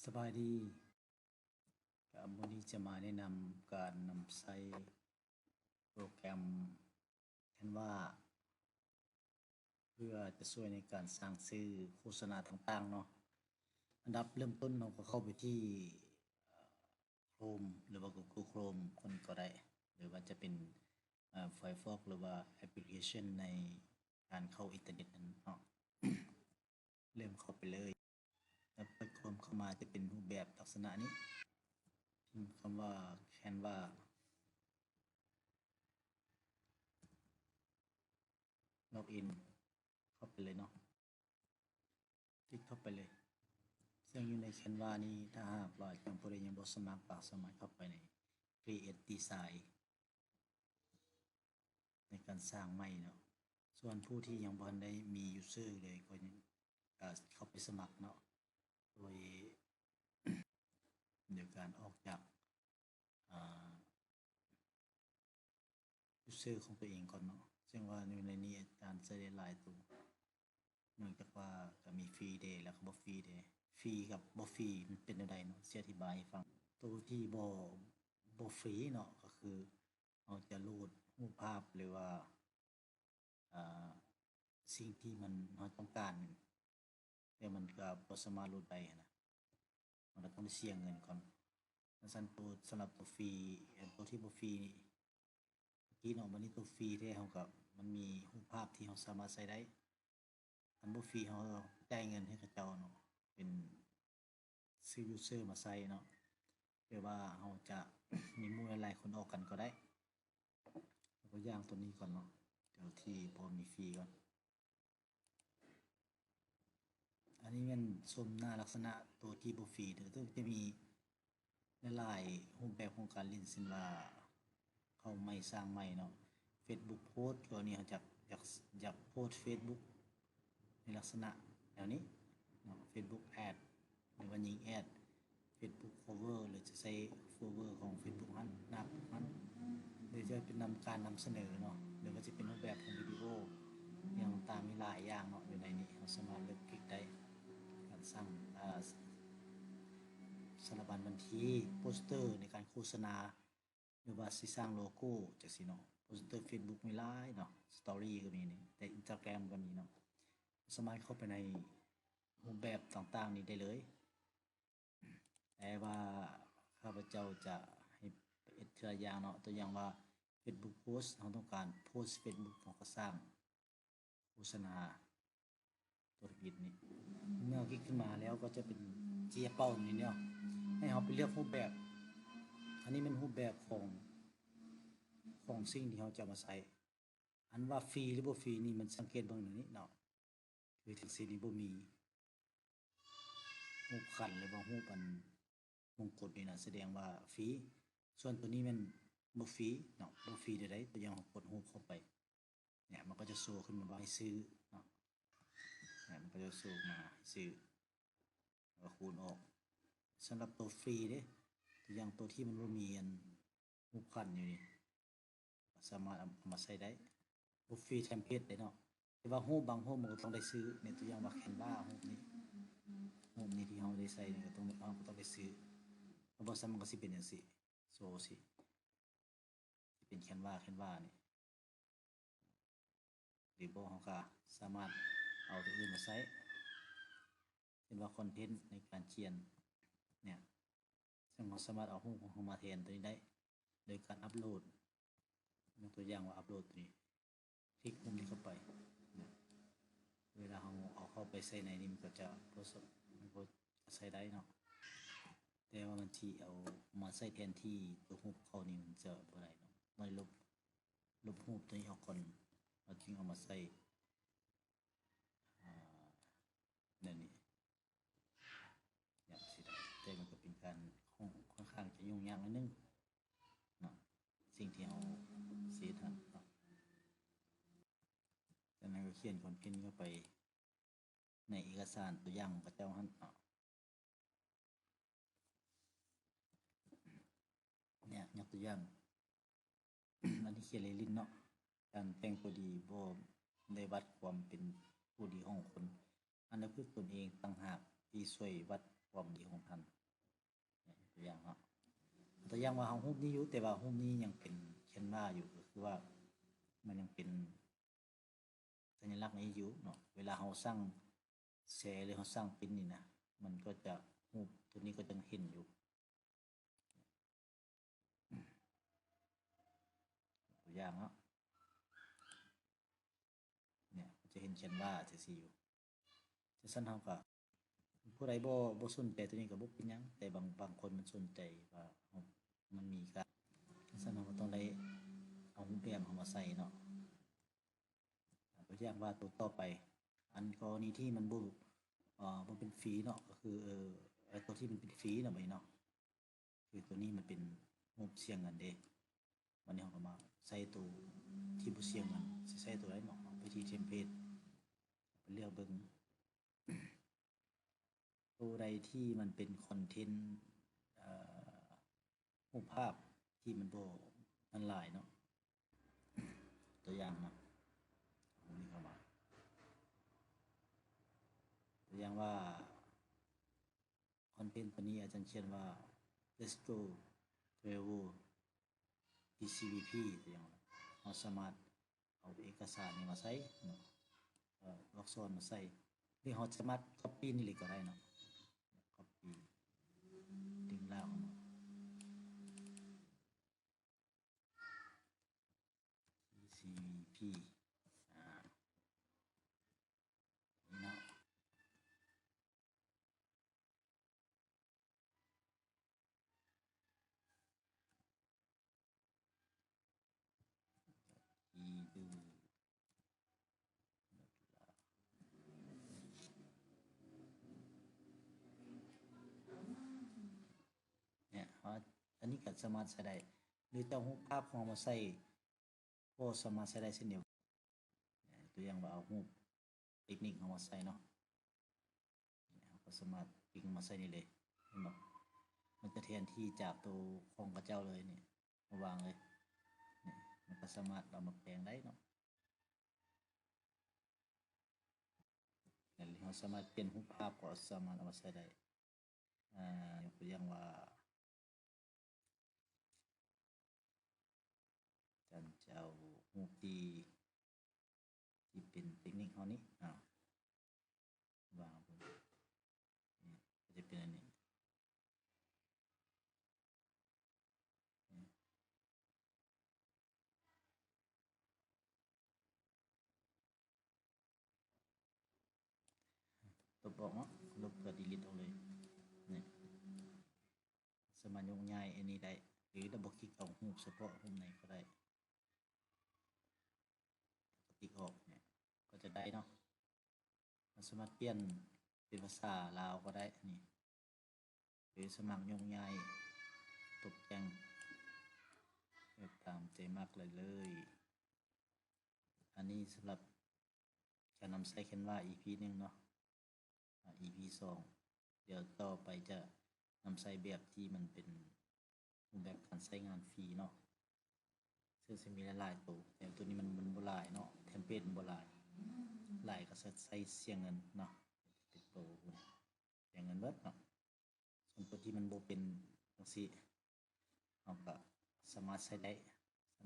ສະບາຍດີ. ກະມື້ນີ້ຈະມາແນະນຳການນຳໃຊ້ໂປຣແກຣມ Canva ເພື່ອຈະຊ່ວຍໃນການສ້າງສື່ໂຄສະນາຕ່າງໆເນາະ. ອັນດັບເລີ່ມຕົ້ນເຮົາກໍເຂົ້າໄປທີ່ Chrome ຫຼືວ່າ Google Chrome ກ່ອນກໍໄດ້ ຫຼືວ່າຈະເປັນ Firefox ຫຼືວ່າແອັບພລິເຄຊັນໃນການເຂົ້າອິນເຕີເນັດນັ້ນເນາະ. ເລີ່ມເຂົ້າໄປເລີຍ. ແລ້ວເປີດໂຄມເຂົ້າມາຈະເປັນຮູບແບບລັກສະນະນີ້. ພິມຄຳວ່າ Canva. ລັອກອິນເຂົ້າໄປເລີຍເນາະ. ຄລິກເຂົ້າໄປເລີຍ. ເຊິ່ງຢູ່ໃນ Canva ນີ້ ຖ້າຫາກວ່າຍັງຜູ້ໃດຍັງບໍ່ສະໝັກ ກໍສາມາດເຂົ້າໄປໃນ Create Design ໃນການສ້າງໃໝ່ເນາະ. ສ່ວນຜູ້ທີ່ຍັງບໍ່ທັນໄດ້ມີ user ເລີຍ ກໍຍັງ ກໍເຂົ້າໄປສະໝັກເນາະ ໂດຍ ໂດຍການອອກຈາກ ອາ user ຂອງຕົວເອງກ່ອນເນາະ. ເຊິ່ງວ່າຢູ່ໃນນີ້ອາຈານໃຊ້ໄດ້ຫຼາຍໂຕ ເນື່ອງຈາກວ່າກໍມີຟຣີເດ ແລ້ວກໍບໍ່ຟຣີເດ. ຟຣີກັບບໍ່ຟຣີມັນເປັນແນວໃດເນາະ ຊິອະທິບາຍໃຫ້ຟັງ. ໂຕທີ່ບໍ່ ບໍ່ຟຣີເນາະ ກໍຄືເຮົາຈະໂຫຼດຮູບພາບ ຫຼືວ່າ ອາ ສິ່ງທີ່ມັນ ເຮົາຕ້ອງການ ແຕ່ມັນກໍບໍ່ສາມາດໂຫຼດໄດ້ຫັ້ນນະ ມັນກໍຕ້ອງໄດ້ເສຍເງິນກ່ອນ. ຈັ່ງຊັ້ນໂຕ ສຳລັບໂຕຟຣີ ໂຕທີ່ບໍ່ຟຣີນີ້ ກີ້ເນາະ ບັດນີ້ໂຕຟຣີແທ້ເຮົາກໍ ມັນມີຮູບພາບທີ່ເຮົາສາມາດໃຊ້ໄດ້. ອັນບໍ່ຟຣີເຮົາຈ່າຍເງິນໃຫ້ເຂົາເຈົ້າເນາະ ເປັນຊື້ user ມາໃຊ້ເນາະ ຫຼືວ່າເຮົາຈະມີໝູ່ຫຼາຍໆຄົນອອກກັນກໍໄດ້. ຍົກຕົວຢ່າງຕົວນີ້ກ່ອນເນາະ ຕົວທີ່ບໍ່ມີຟຣີກ່ອນ. ອັນນີ້ແມ່ນຊົມໜ້າລັກສະນະຕົວທີ່ບໍ່ຟຣີເດີ ເຊິ່ງຈະມີຫຼາຍໆຮູບແບບຂອງການຫຼິ້ນ ເຊັ່ນວ່າເຂົ້າໃໝ່ສ້າງໃໝ່ເນາະ Facebook Post ກໍນີ້ເຮົາຢາກ ຢາກ ຢາກໂພສເຟສບຸກໃນລັກສະນະແນວນີ້ເນາະ Facebook Ads ຫຼືວ່າຍິງແອດ Facebook Cover ຫຼືຈະໃສ່ Cover ຂອງ Facebook ຫັ້ນ ໜ້າປົກຫັ້ນ ຫຼືຈະເປັນນຳ ການນຳສະເໜີເນາະ ຫຼືວ່າຈະເປັນຮູບແບບຂອງວິດີໂອ ຫຍັງຕ່າງໆ ມີຫຼາຍຢ່າງເນາະ ຢູ່ໃນນີ້ເຮົາສາມາດເລືອກຄລິກໄດ້. ການສ້າງ ອາ ສາລະບັນບັນທີ ໂປສເຕີໃນການໂຄສະນາ ຫຼືວ່າຊິສ້າງໂລໂກ້ຈັ່ງຊີ້ເນາະ ໂປສເຕີ Facebook ມີຫຼາຍເນາະ Story ກໍມີນີ້ ແຕ່ Instagram ກໍມີເນາະ ສາມາດເຂົ້າໄປໃນຮູບແບບຕ່າງໆນີ້ໄດ້ເລີຍ. ແຕ່ວ່າຂ້າພະເຈົ້າຈະໃຫ້ເຮັດເທື່ອຢ່າງເນາະ ຕົວຢ່າງວ່າ Facebook Post ເຮົາຕ້ອງການໂພສ Facebook ເຮົາກໍສ້າງໂຄສະນາທຸລະກິດນີ້ ເມື່ອຄລິກຂຶ້ນມາແລ້ວກໍຈະເປັນເຈ້ຍເປົ້ານີ້ເນາະ ໃຫ້ເຮົາໄປເລືອກຮູບແບບ ອັນນີ້ແມ່ນຮູບແບບຂອງ ຂອງສິ່ງທີ່ເຮົາຈະເອົາມາໃຊ້. ອັນວ່າຟຣີ ຫຼືບໍ່ຟຣີນີ້ ມັນສັງເກດເບິ່ງໃນນີ້ເນາະ ຄືຈັ່ງຊີ້ນີ້ ບໍ່ມີຮູບຂັນ ຫຼືວ່າຮູບອັນມົງກຸດນີ້ນະ ສະແດງວ່າຟຣີ. ສ່ວນຕົວນີ້ແມ່ນບໍ່ຟຣີເນາະ ບໍ່ຟຣີໃດໆ ຕົວຢ່າງເຮົາກົດຮູບເຂົ້າໄປ ເນຍ ມັນກໍຈະໂຊຂຶ້ນມາວ່າໃຫ້ຊື້ເນາະ ເນຍ ມັນກໍຈະໂຊມາໃຫ້ຊື້ ແລ້ວກໍຄູນອອກ. ສຳລັບຕົວຟຣີເດ້ ຕົວຢ່າງຕົວທີ່ມັນບໍ່ມີອັນຮູບຂັນຢູ່ນີ້ ສາມາດເອົາ ເອົາມາໃຊ້ໄດ້ ບໍ່ຟຣີເທັມເພລດເດ້ເນາະ. ແຕ່ວ່າຮູບບາງຮູບມັນກໍຕ້ອງໄດ້ຊື້ ໃນຕົວຢ່າງວ່າ Canva ຮູບນີ້ ຮູບນີ້ທີ່ເຮົາໄດ້ໃຊ້ນີ້ກໍຕ້ອງ ເຮົາກໍຕ້ອງໄດ້ຊື້ ເພາະບໍ່ຊັ້ນມັນກໍຊິເປັນຈັ່ງຊີ້ ໂຊຊີ້ ຊິເປັນ Canva Canva ນີ້ ຫຼືບໍ່ເຮົາກໍສາມາດເອົາຕົວອື່ນມາໃຊ້ ເຊັ່ນວ່າຄອນເທັນໃນການຂຽນເນຍ ເຊິ່ງເຮົາສາມາດເອົາຮູບຂອງເຮົາມາແທນຕົວນີ້ໄດ້ ໂດຍການອັບໂຫຼດ ຍົກຕົວຢ່າງວ່າອັບໂຫຼດຕົວນີ້ ຄລິກປຸ່ມນີ້ເຂົ້າໄປນະ ເວລາເຮົາເອົາເຂົ້າໄປໃສ່ໃນນີ້ ມັນກໍຈະບໍ່ສະ ມັນບໍ່ໃຊ້ໄດ້ເນາະ ແຕ່ວ່າມັນຊິເອົາມາໃຊ້ແທນທີ່ຕົວຮູບເກົ່ານີ້ ມັນຈະບໍ່ໄດ້ເນາະ ຕ້ອງລົບ ລົບຮູບຕົວນີ້ອອກກ່ອນ ເຮົາຈຶ່ງເອົາມາໃຊ້ ອາ ແນວນີ້ ຢ່າງຊີ້ໄດ້ ແຕ່ມັນກໍເປັນການຂ້ອນ ຂ້ອນຂ້າງຈະຫຍຸ້ງຍາກໜ້ອຍໜຶ່ງເນາະ ສິ່ງທີ່ເຮົາຊິເຮັດຫັ້ນເນາະ. ຈາກນັ້ນກໍຂຽນຄອນເທັນເຂົ້າໄປໃນເອກະສານຕົວຢ່າງຂອງເຂົາເຈົ້າຫັ້ນເນາະ. ເນຍ ຍົກຕົວຢ່າງ ອັນນີ້ຂຽນເລ່ນໆເນາະ ການແຕ່ງຕົວດີບໍ່ໄດ້ວັດຄວາມເປັນຜູ້ດີຂອງຄົນ ອັນນັ້ນຄືຕົນເອງຕ່າງຫາກທີ່ຊ່ວຍວັດ ຄວາມດີຂອງທ່ານ. ຕົວຢ່າງເນາະ ຕົວຢ່າງວ່າເຮົາຮູບນີ້ຢູ່ ແຕ່ວ່າຮູບນີ້ຍັງເປັນແຄນວາຢູ່ ກໍຄືວ່າມັນຍັງເປັນສັນຍາລັກນີ້ຢູ່ເນາະ. ເວລາເຮົາສ້າງແຊ ຫຼືເຮົາສ້າງປຣິ້ນນີ້ນະ ມັນກໍຈະ ຮູບຕົວນີ້ກໍຍັງເຫັນຢູ່. ຕົວຢ່າງເນາະ ເນຍ ຈະເຫັນແຄນວາຈັ່ງຊີ້ຢູ່. ຈັ່ງຊັ້ນເຮົາກໍ ຜູ້ໃດບໍ່ ບໍ່ສົນໃຈຕົວນີ້ກໍບໍ່ເປັນຫຍັງ ແຕ່ບາງ ບາງຄົນມັນສົນໃຈວ່າ ເຮົາ ມັນມີການ ຈັ່ງຊັ້ນເຮົາກໍຕ້ອງໄດ້ເອົາຮູບແບບເຮົາມາໃສ່ເນາະ. ຕົວຢ່າງວ່າຕົວຕໍ່ໄປ ອັນກໍລະນີທີ່ມັນບໍ່ ເອີ ບໍ່ເປັນຟຣີເນາະ ກໍຄື ເອີ ໄອ້ຕົວທີ່ມັນເປັນຟຣີເນາະ ບາດນີ້ເນາະ ຄືຕົວນີ້ມັນເປັນຮູບເສຍເງິນເດ້. ບາດນີ້ເຮົາກໍມາໃສ່ໂຕທີ່ບໍ່ເສຍເງິນ ຊິໃສ່ໂຕໃດເນາະ ເອົາໄປທີ່ເທັມເພລດ ໄປເລືອກເບິ່ງ ໂຕໃດທີ່ມັນເປັນຄອນເທັນ ເອີ ຮູບພາບທີ່ມັນບໍ່ ມັນຫຼາຍເນາະ. ຕົວຢ່າງເນາະ ເອົານີ້ເຂົ້າມາ ຕົວຢ່າງວ່າ ຄອນເທັນຕົວນີ້ອາຈານຂຽນວ່າ Let's go travel T C V P ຕົວຢ່າງວ່າ ເຮົາສາມາດເອົາເອກະສານນີ້ມາໃສ່ເນາະ ເອີ ອັກສອນມາໃສ່ ຫຼືເຮົາສາມາດກັອບປີ້ນີ້ເລີຍກໍໄດ້ເນາະ ກັອບປີ້ ດຶງລາກອອກມາ T C V P ອາ ນີ້ເນາະ. ເນຍ ເຮົາ ອັນນີ້ກໍສາມາດໃຊ້ໄດ້ ຫຼືຈະເອົາຮູບພາບຂອງເຮົາມາໃສ່ ກໍສາມາດໃຊ້ໄດ້ເຊັ່ນດຽວກັນ. ຕົວຢ່າງວ່າເອົາຮູບ ເຕັກນິກເຮົາມາໃສ່ເນາະ ເຮົາກໍສາມາດປິກມາໃສ່ນີ້ເລີຍ ເຫັນບໍ່? ມັນຈະແທນທີ່ຈາກໂຕຂອງເຂົາເຈົ້າເລີຍນີ້ ມາວາງເລີຍ ນີ້ ມັນກໍສາມາດເອົາມາແປງໄດ້ເນາະ. ແລ້ວເຮົາສາມາດປ່ຽນຮູບພາບ ກໍສາມາດເອົາມາໃສ່ໄດ້ ອາ ຍົກຕົວຢ່າງວ່າ ທ່ານຈະເອົາຮູບທີ່ ທີ່ເປັນເຕັກນິກເຮົານີ້ ອາ ວາງເບິ່ງ ນີ້ ກໍຈະເປັນອັນນີ້ ນີ້ ລົບອອກເນາະ ລົບກໍດີລີດອອກເລີຍ ນີ້ ສາມາດຍົກຍ້າຍອັນນີ້ໄດ້ ຫຼືດັບເບິນຄລິກເອົາຮູບສະເພາະຮູບໃນກໍໄດ້ ກໍຕິກອອກ ນີ້ ກໍຈະໄດ້ເນາະ. ເຮົາສາມາດປ່ຽນເປັນພາສາລາວກໍໄດ້ ນີ້ ຫຼືສາມາດຍົກຍ້າຍຕົກແຕ່ງແບບຕາມໃຈມັກໄດ້ເລີຍ. ອັນນີ້ສຳລັບການນຳໃຊ້ແຄນວາ ອີພີໜຶ່ງເນາະ ອາ ອີພີສອງ ດຽວຕໍ່ໄປຈະນຳໃຊ້ແບບທີ່ມັນເປັນຮູບແບບການໃຊ້ງານຟຣີເນາະ ເຊິ່ງຊິມີຫຼາຍໆໂຕ ແຕ່ໂຕນີ້ມັນ ມັນບໍ່ຫຼາຍເນາະ ເທັມເພລດມັນບໍ່ຫຼາຍ ຫຼາຍກໍໃຊ້ ໃຊ້ເສຍເງິນເນາະ ເປັນໂຕພຸ້ນ ເສຍເງິນເບິດເນາະ. ສ່ວນຕົວທີ່ມັນບໍ່ເປັນຈັ່ງຊີ້ ເຮົາກໍສາມາດໃຊ້ໄດ້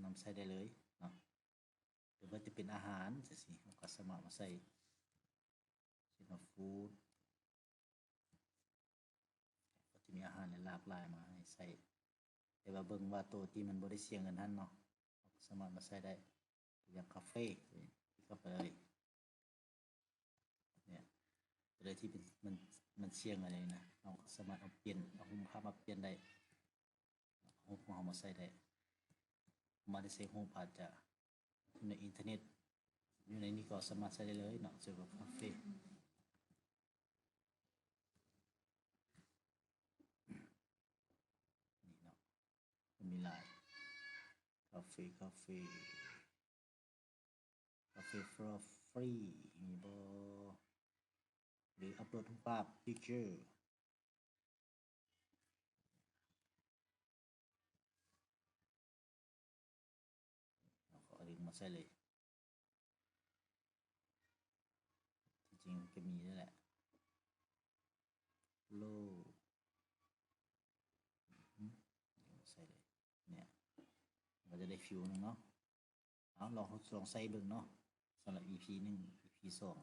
ນຳໃຊ້ໄດ້ເລີຍເນາະ ຫຼືວ່າຈະເປັນອາຫານຈັ່ງຊີ້ ເຮົາກໍສາມາດມາໃສ່ ເຊັ່ນວ່າຟູດ ກໍຈະມີອາຫານຫຼາກຫຼາຍມາໃຫ້ໃຊ້ ແຕ່ວ່າເບິ່ງວ່າໂຕທີ່ມັນບໍ່ໄດ້ເສຍເງິນຫັ້ນເນາະ ເຮົາກໍສາມາດມາໃຊ້ໄດ້ ຢ່າງກາເຟ ເຂົ້າໄປເລີຍ ເນຍ ໂຕໃດທີ່ເປັນ ມັນ ມັນສ່ຽງອະໄລນະ ເຮົາກໍສາມາດເອົາປ່ຽນ ເອົາຮູບພາບມາປ່ຽນໄດ້ ເອົາຮູບຂອງເຮົາມາໃສ່ໄດ້ ມາໄດ້ໃສ່ຮູບ ອາດຈະຢູ່ໃນອິນເຕີເນັດ ຢູ່ໃນນີ້ກໍສາມາດໃຊ້ໄດ້ເລີຍເນາະ ເຊິ່ງວ່າກາເຟ ນີ້ເນາະ ມັນມີຫຼາຍ ກາເຟ ກາເຟ ກາເຟ for free ມີບໍ່? ຫຼືອັບໂຫຼດຮູບພາບ picture ເຮົາກໍເອົາລິງມາໃສ່ເລີຍ ທີ່ຈິງກໍມີນັ້ນແຫຼະ ໂຫຼ ຈະໄດ້ຟີວໜຶ່ງເນາະ. ເອົາ ລອງ ລອງໃຊ້ເບິ່ງເນາະ ສຳລັບອີພີໜຶ່ງ ອີພີສອງ